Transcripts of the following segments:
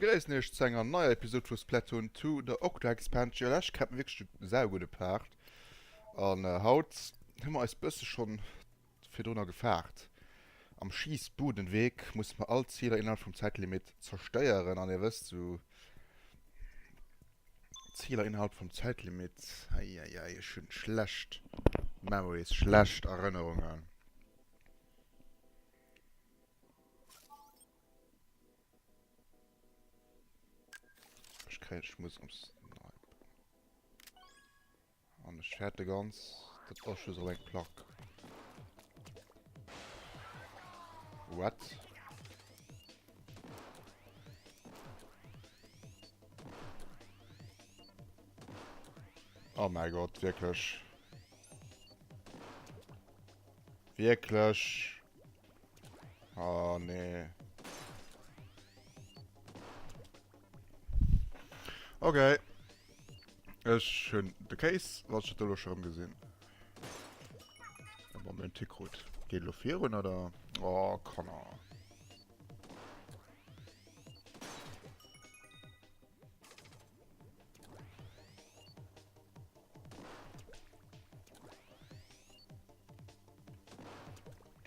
begréissen iech zu enger neier Episode vu Splatoon 2, der Octo Expansion. Lech hat mir wierklech e saugudde Part an haut hu mer eis bësse schonn virdrunner gefaart. Am Schiessbudenweg musse mer all Ziler innerhalb vum Zäitlimit zerstéieren an dir wësst sou Ziler innerhalb vum Zäitlimit, eieiei ech hunn schlecht Memories, schlecht Erënnerungen. Ech kréien, ech muss am Snipen. An ech fäerte ganz, dat ass just op eng Plack. What? Oh mein Gott, wirklich. Wirklich. Oh nee. Okay. Ech hunn de Case, wat ech dat elo scho rëm gesinn. Bon, mir hunn Tick krut. Geet elo virun oder? Oh, Kanner.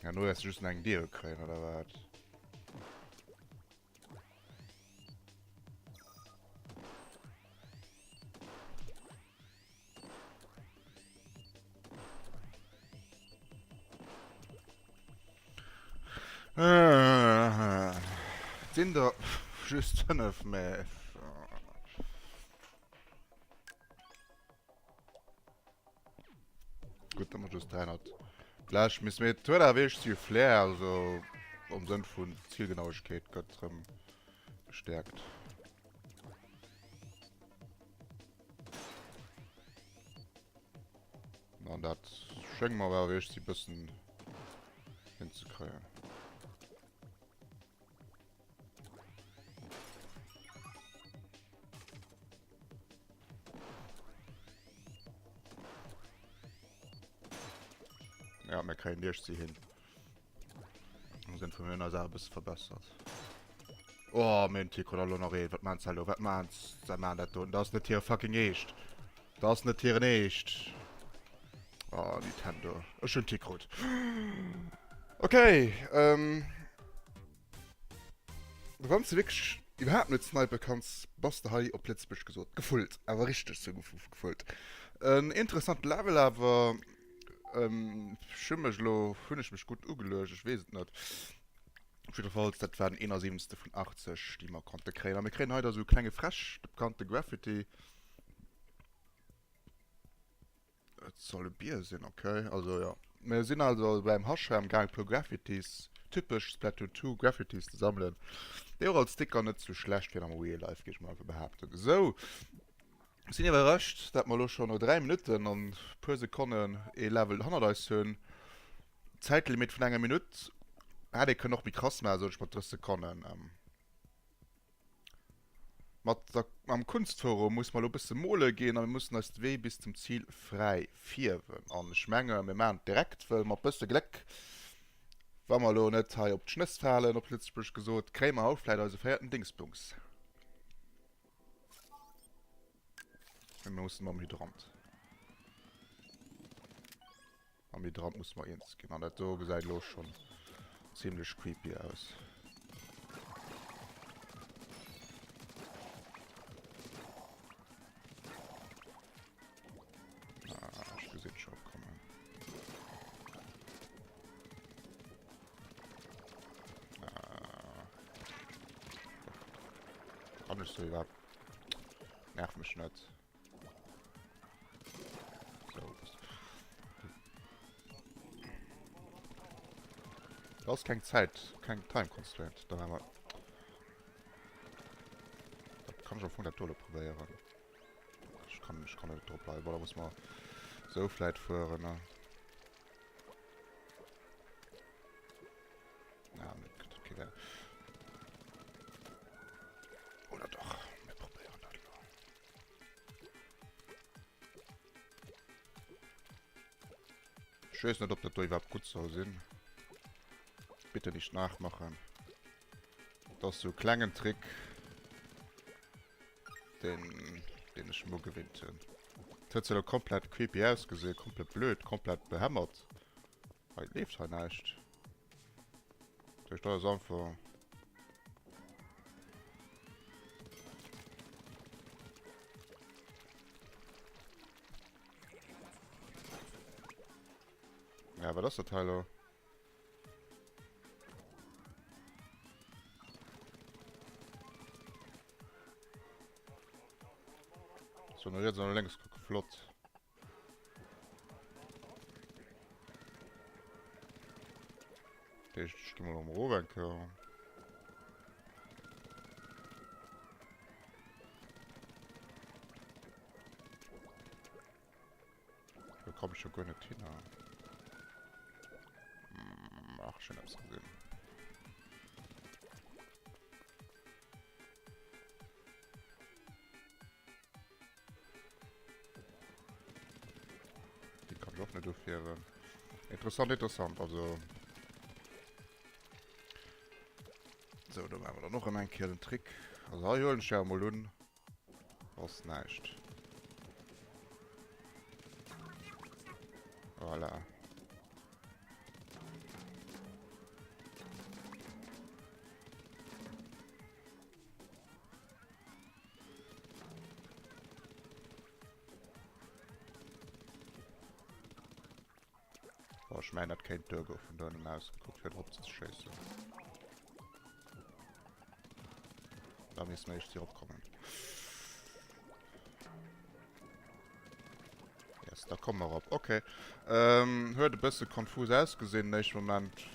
Ja, nur dass just eng Dier kréien oder wat? Äh, sinn der just 5 mä. Gutt, da just 300 Blech. Miss mir huet awer wierklech zu Flair, also am Sënn vun Zielgenauigkeet gëtt rëm gestärkt. An dat schéngt mer awer wierklech e bëssen hinzekréien. Ja, mir kréien Licht sie hin. Am Sinn vun mir hunn eis awer e bësse verbessert. Oh, mir hunn Tico da lo nach een. Wat maan se lo? Wat maan se? Maan dat do? Dat ass net hire fucking Eescht. Dat ass net hiren Eescht. Oh, Nintendo. Ech hunn Tick krut. Okay, ähm... Wann du wierklech iwwerhaapt net snipe kanns, bass de hei op Lëtzebuergesch gesot gefullt. Awer richteg sou gefullt. En interessant Level awer. Ähm, ech hu mech elo, hunn ech mech gutt ugeluecht? Ech weess et net. Jiddefalls, dat war den 71. vun 80, déi mer konnte kréien. A mir kréien hei da sou e klenge Frech, de bekannte Graffiti. Et soll e Bier sinn, okay. Also jo. Mir sinn also beim Hascha am gaang e puer Graffitis, typesch Splatoon 2 Graffitis ze sammelen, déi och als Sticker net sou schlecht wieren am Real Life, géif ech mol einfach behaapten. Sou, sinn iwwerrascht, dat mer elo schonn no 3 Minutten an puer Sekonnen ee Level hannert eis hunn. Zäitlimit vun enger Minutt hätt ee kënnen och méi krass maachen, sot ech mat 30 Sekonnen. Mat der, mam Kunstforum musse mer elo bësse mole ginn a mir mussen eis de Wee bis zum Zil fräi fierwen. An ech menge mir maachen et direkt, wëll mat bësse Gléck, wa mer elo net hei op d'Schnëss falen, op Lëtzebuergesch gesot, kréie mer haut vläit eise véierten Dingsbums. Mir mussen mam Hydrant. Mam Hydrant musse mer eens ginn. An dat do gesäit elo schonn zimmlech creepy aus. Ah, ech gesinn scho kommen. Ah. Kann ech so iwwerhaupt... Nerv mech net. Da ass keng Zäit, keng Time Constraint. Da haben wir... Da kann ich am Fong dat do probéieren. Ich kann, ich kann net drop bleiwen. Da muss man so vläit fueren, ne? Na, net gëtt okay. Oder doch, mir probéieren dat lo. Ech weess net, ob dat do iwwerhaapt gutt soll sinn. Bitte nicht nachmachen. Dat ass sou e klengen Trick. Deen, deen ech mer ugewinnt hunn. Et huet zwar elo komplett creepy ausgesinn, komplett blöd, komplett behämmert. Hei leeft hei näischt. Dat heescht, dat ass einfach... Ja, wat ass dat hei elo? So, no riets an no lénks kucken. Flott. Dat heescht, ech gi mol erëm erof eng Kéier. Do komm ech jo guer net hin. Ach, ech hunn eppes gesinn. Die kann ich och net ofhiewen. Interessant, interessant. Also... So, do maache mer dann och erëm eng Kéier den Trick. Also hei huelen ech jo emol un. Ass näischt. Voilà. Oh, ech mengen, dat kéint duergoen vun do ënnen aus gekuckt, fir drop ze schéissen. Da misste mer éischt hier eropkommen. Yes, da komme mer erop. Okay. Ähm, huet e bësse konfus ausgesinn den éischte Moment,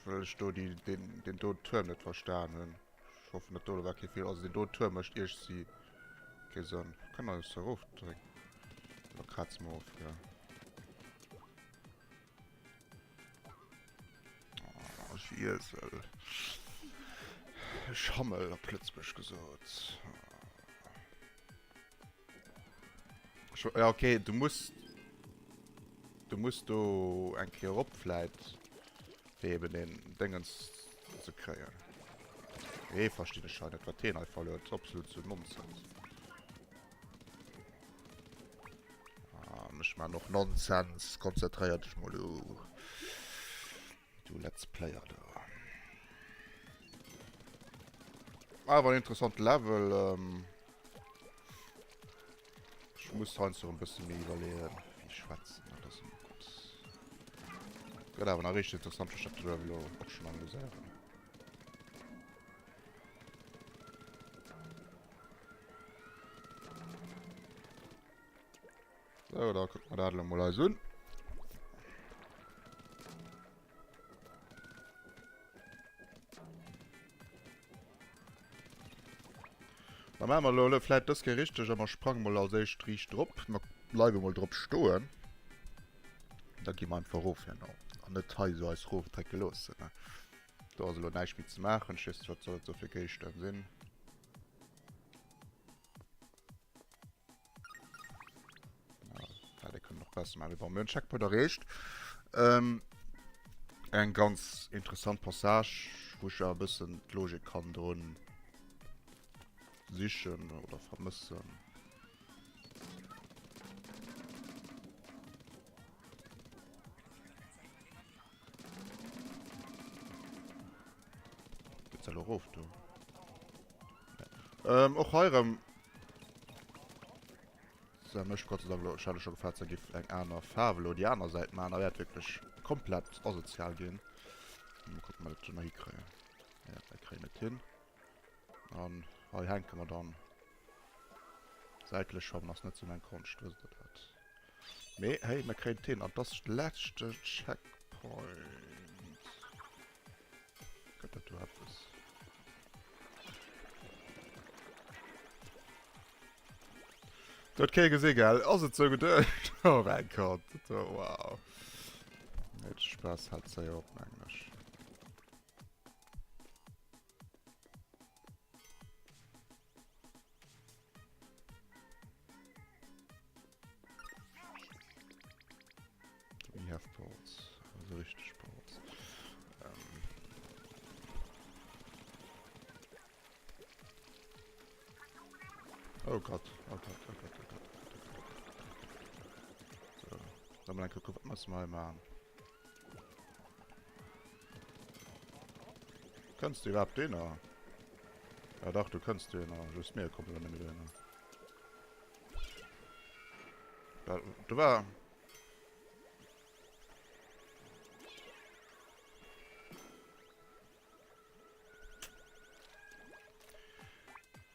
well ech do déi, den, den do Tuerm net verstan hunn. Ech hoffen, dat do war kee Feeler. Also den do Tuerm mécht iergendsi kee Sënn. Kënne mer eis erofdrécken? Oder kraze mer of, ja. Oh, ech Iesel. Ech Hammel op Lëtzebuerg gesot. Ja, okay, du muss du muss do eng Kéier erop vläit, fir eben den Déngens ze kréien. Nee, verstinn ech hei net, wat hien hei verluer. Absolut so Nonsens. Ah, ech man och Nonsens. Konzentréier dech mol, du. Du Let's Player do. Awer en interessant Level. Ähm, ich muss heiansdo e bësse méi iwwerleeën, wéi ech schwätzen. Dat ass ëmmer gutt. Gëtt awer nach richteg interessant, wéi ech dat Level elo och schon analyséieren. So, da kucke mer dat elo mol eis un. Da maache mer elo vläit dës Kéier richteg a mer sprange mol als éischt riicht drop. Mer bleiwe mol drop stoen. Da gi mer einfach erof herno. An net hei esou eis erofdrécke loossen. Do ass elo näischt méi ze maachen. Ech weess net, wat soll et sou fir Géigestänn sinn. Ja, der können noch besser machen. Bon, wir haben Checkpoint erreicht. Ähm, eng ganz interessant Passage, wo ich ja ein bisschen die Logik kann drin sichen oder vermissen. Geht's da rauf, du? Ähm, och hei erëm. Se mécht Gott sei Dank elo, ech hat scho gefaart, se giff eng aner Faarf elo déi aner Säit maachen, da wär et wierklech komplett asozial ginn. Mol kucken, ob mer dat do nach hikréien. Ja, dat kréie mir hin. An hei hänke mer dann. Säitlech schwammen ass net sou meng Konscht, wësst der dat. Mee hey, mir kréien et hin an dat ass de leschte Checkpoint. Gëtt dat do eppes? Dat huet kee gesinn, gell? Ass et sou geduecht? Oh mäin Gott, dat war wow. Nee, de Spaass hält séier op, mengen ech. We have balls. Also richtig balls. Ähm. Oh Gott, oh Gott, oh Gott, oh Gott. So, da mal eng kucken, wat musse mer hei maachen. Kënns du iwwerhaapt dohinner? Ja dach, du kënns dohinner. Just mir kommen elo net méi dohinner. Da, do war...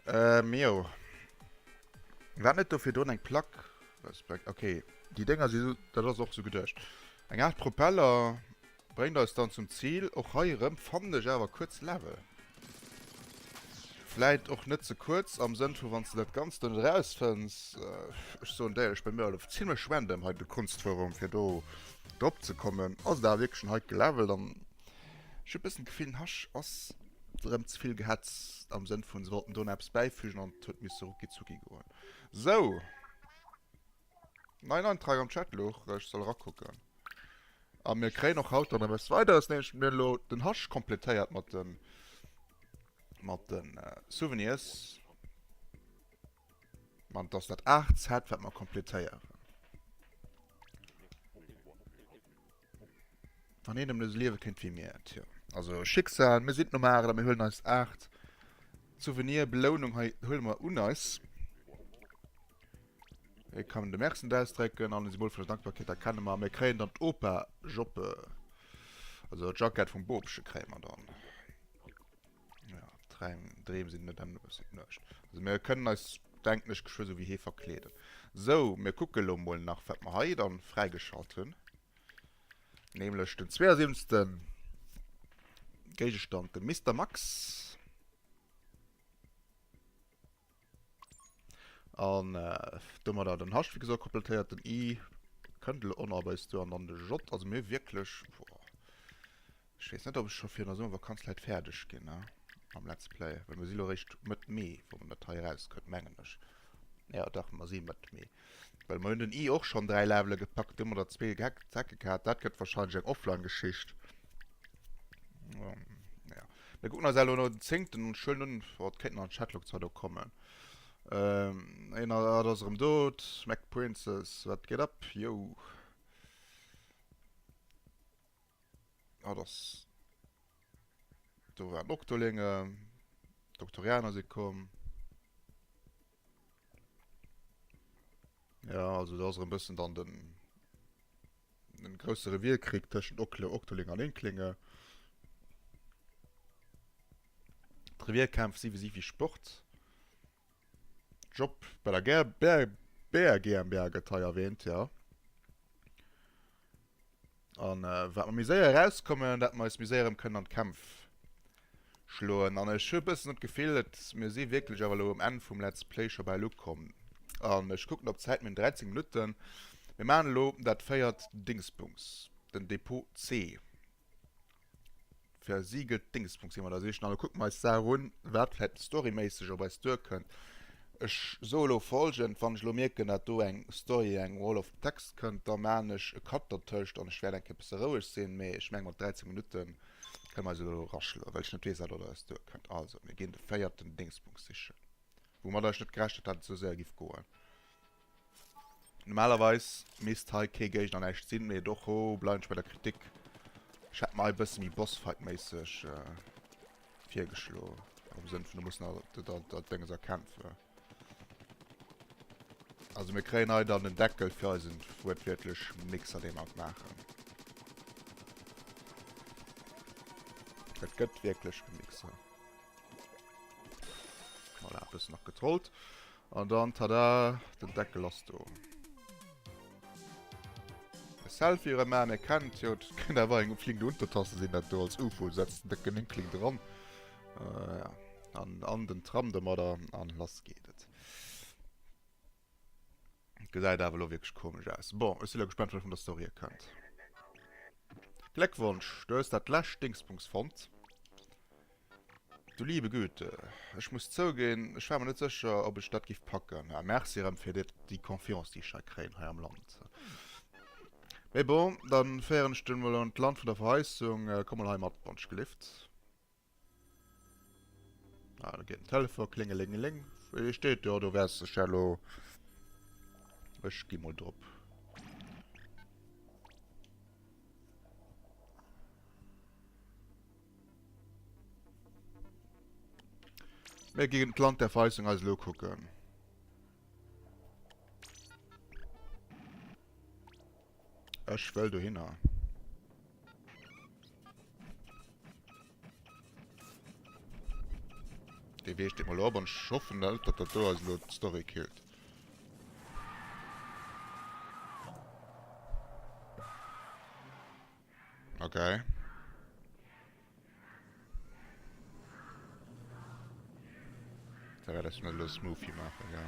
Ähm, jo. War net do virdrun eng Plack? Respekt. Okay, déi Dénger si sou, dat ass och sou geduecht. Eng Aart Propeller bréngt eis dann zum Zil. Och hei erëm fannen ech awer kuerz Level. Vläit och net ze kuerz am Sënn vu wann s de dat Ganzt do net erausfënns. Ech soen der éierlech, bei mir war et zimlech random hei de Kunstforum fir do drop ze kommen. Ass et awer wierklech schon hei gelevelt an Ech hu bëssen d'Gefill den Hasch ass rëm ze vill gehetzt am Sënn vun se wollten do nach eppes bäifügen an et huet misse rucki zucki goen. Sou, neien Eintrag am Chatluch, ech soll erakucken. A mir kréien och haut dann eppes Weideres, nämlech mir hunn elo den Hasch kompletéiert mat de mat de Souvenirs. An et ass dat 8 Set wat mer kompletéieren. Wann een nëmmen esou liewe kéint wéi mir. Tjo, also Schicksal, mir sinn d'Nummer 8 a mir huelen eis 8 Souvenir Belounung hei huele mer un eis. Hei kann man de Mercent ausdrécken an e Symbol vun der Dankbarkeet erkenne mer. Mir kréien dann d'Opa-Joppe, also d'Jackett vum Bobche kréie mer dann. Ja, Dreim, Dreem sinn net endlos sinn d'Nuecht. Also mir kënnen eis, denken ech, geschwë sou wéi hee verkleeden. Sou, mir kucke lo mol nach, wat mer hei dann fräigeschalt hunn. Nämlech den 72. Géigestand, de Mister Max. An äh, domadder den Hasch, wéi gesot, kompletéiert. Den I kënnt elo och nach op eis duer an dann de J. Also mir hu wierklech, boah, ech weess net, ob ech scho virun der Summervakanz vläit fäerdeg ginn, ne, mam Let's Play. Well mir si lo eréischt Mëtt Mee, wou dat hei erauskënnt, mengen ech. Ja, dach, mer si Mëtt Mee. Well mer hunn den I och schonn 3 Levele gepackt, domadder zwee Zecke gehat. Dat gëtt wahrscheinlech eng Offline-Geschicht. Ja. Mir kucken eis elo no den zéngten un. Ech huelen un, oh, et kéint nach en Chatlog zwar do kommen. Ähm, een hat ass erëm do, d'Mac Princess. Wat geet ab? Yo. Hat ass. Do waren Oktolinge. D'Oktorianer si komm. Ja, also do ass erëm bëssen dann den, den grousse Revierkrieg tëschent Okle, Oktoling an Inklinge. D'Revierkämpf si si wéi Sport. Job bei der Ger Bär Bär GmbH gëtt hei erwähnt, ja. An wat mer méi séier erauskommen, dat mer eis méi séier erëm kënnen an d'Kämpf schloen. An ech hu e bëssen d'Gefill, et mir si wierklech awer elo um Enn vum Let's Play scho bal ukomm. An ech kucken op d'Zäit, mir hunn 13 Minutten. Mir maachen elo dat véiert Dingsbums, den Depot C. Versiegelt Dingsbums gi mer da sichen. An da kucke mer eis d'Saach un, wat vläicht storyméisseg op eis duerkënnt. Ech soe lo folgend, Wann ech elo mierken, dat do eng Story, eng Wall of Text kënnt, da maachen ech e Cut dertëscht an ech wäert eng Kéier e bësse roueg sinn. Mee ech menge mat 13 Minutte kënne mer eis elo eraschloen, well ech net weess, wat op eis duerkënnt. Also, mir ginn de véierten Dingsbums sichen, woumadder ech net gerechnet hat, dat et esou séier giff goen. Normalerweis misst hei kee Géigner näischt sinn, mee och ho bleiwen ech bei der Kritik. Ech hätt mer hei e bësse méi Bossfight-méisseg virgeschlo. Am Sënn vun, du muss nach dat Dénges erkämpfen. Also mir kréien hei dann den Deckel fir eisen wuertwiertlech Mixer, dee mer maachen. Et gëtt wierklech e Mixer. Voilà, e bëssen nach getrollt. An dann, tada, den Deckel ass do. E Selfie erëm maachen, ihr kennt jo, dat kënnt awer eng fliegende Untertasse sinn, dat do als UFO, setzt den décken Inkling dran. Äh, ja. An, an den Tram domadder, an lass geet et. Gesäit awer elo wierklech komesch aus. Bon, ech si lo gespannt, wat vun der Story kënnt. Gléckwonsch, du hues dat lescht Dingsbums fonnt. Du liebe Güte, ech muss zouginn, ech war mer net sécher, ob ech dat giff packen. Ah, merci erëm fir déi Confiance, déi ech hei kréien, hei am Land. Mee bon, dann féieren ech dech mol an d'Land vun der Verheissung. Komm mol hei mat, wann ech gelift. Ah, da geet den Telefon, klingelingeling. Wéi steet jo, do wärs de Cello. Ech gi mol drop. Mir ginn d'Land der Verheißung eis elo kucken. Ech wëll dohinner. Dee Wee steet mol op an ech hoffen net, datt dat do eis elo d'Story killt. Okay. Da werde ich mal Smoothie machen, ja.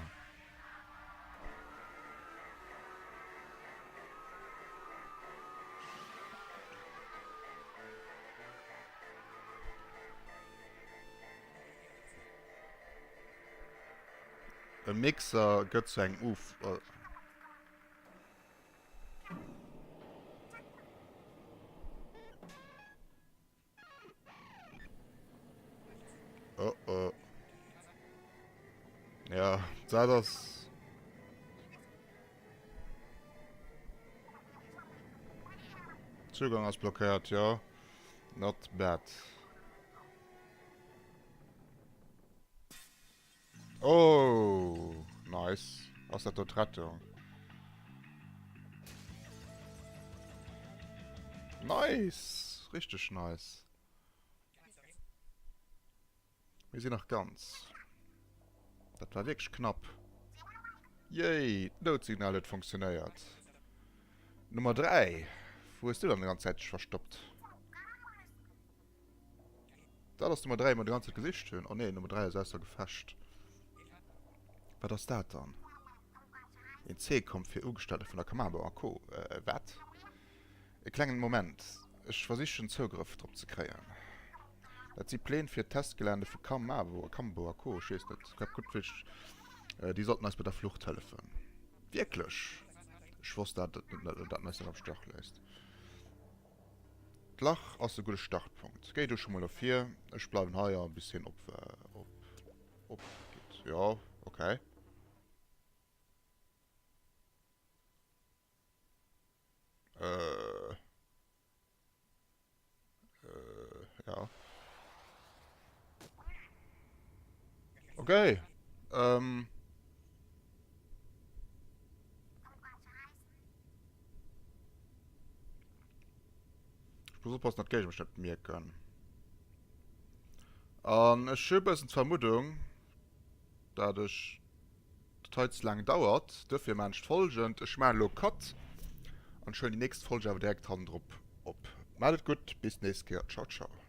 E Mixer gëtt zu engem Uf. Oh oh. Ja, dat ass. Zugang ass blockéiert, ja. Not bad. Oh, nice. Ass dat do d'Rettung? Nice! Richteg nice. Mir sinn nach ganz. Dat war wierklech knapp. Yay, d'Noutsignal huet funktionéiert. Nummer 3. Wou hues du dann déi ganz Zäit dech verstoppt? Dat ass Nummer 3, déi mer déi ganz Zäit gesicht hunn. Oh nee, Nummer 3 ass ausser Gefecht. Wat ass dat dann? Een C-Komp fir Ugestellte vun der Kamabo a Co. Äh, wat? E klengen Moment, ech versichen Zougrëff drop ze kréien. Dat si Plähn fir d'Testgelände vu Kamabo, Kambo a Co. Ech weess net. Klappt gutt, wéi ech. Déi sollten eis bei der Flucht hëllefen. Wierklech? Ech wosst dat, dat dat eis net am Stach léisst. D'Lach ass e gudde Startpunkt. Géi du scho mol ervir, ech bleiwen hei a bis hien op op op geet. Jo, okay. Äh. Äh, ja. Okay. Ähm. Ich muss oppassen, dass d'Géigner mech net mierken. An ech hu e bëssen d'Vermuddung, dat ech dat hei ze laang dauert. Duerfir maachen ech d'Folgend, Ech maachen elo Cut an ech huelen déi nächst Folg awer direkt hannendrop op. Maacht et gutt, bis d'nächst Kéier. Ciao, ciao.